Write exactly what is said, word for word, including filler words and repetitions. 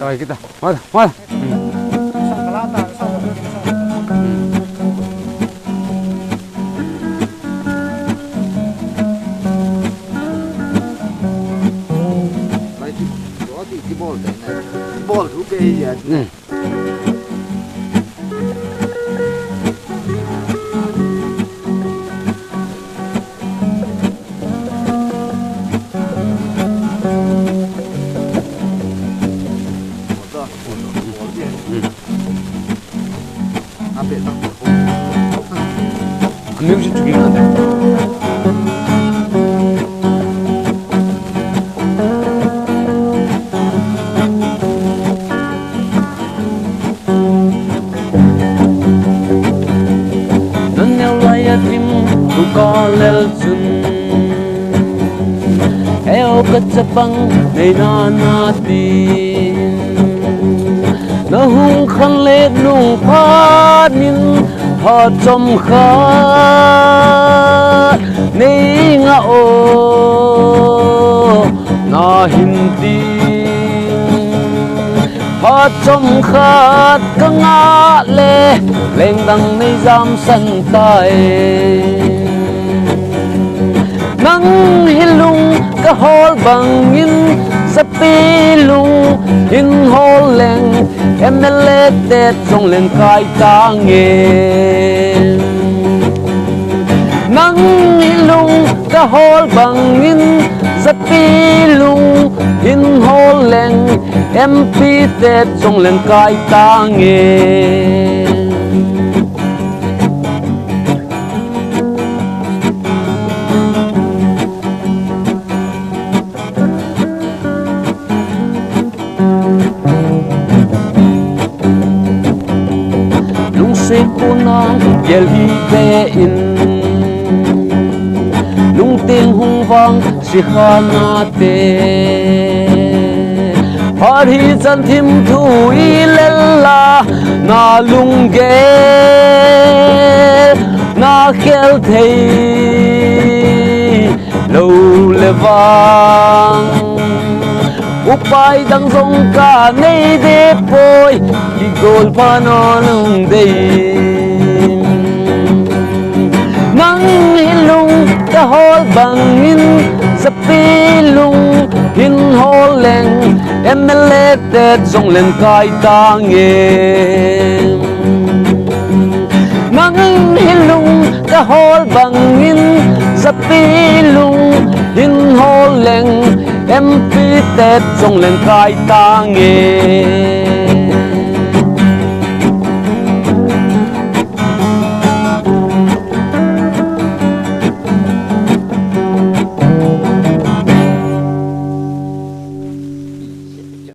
Ai, kita. Wala, wala. Bol thu pe ya. Music chu ki ngan. Naneo lai a thim tu ka lel chun, eo ka chapang nei na na tin. Na hung khan le nung phat nin phat chom khat nei nga o na hin tin. Phat chom khat ka nga le lengdang nei jam san tai. Nang hi lung ka hol bangin, sapi lung hin hol leng, M L A te jong leng kai ta nge. Nang hi lung ka hol bangin, sapi lung hin hol leng, M P te jong leng kai ta nge. Lungset puna gel hi ve in, lungteng hung vang sikha na te. Phat hi chan thim thu i lel la, na lunggel na khel thei lou le vang, upai dang jong ka nei de poi, kigol pha na lung dei. Nang hi lung ka hol bangin, sapi lung hin hol leng, M L A te jong leng kai ta nge. Nang hi lung ka hol bangin, sapi lung hin hol leng, M P te jong leng kai ta nge.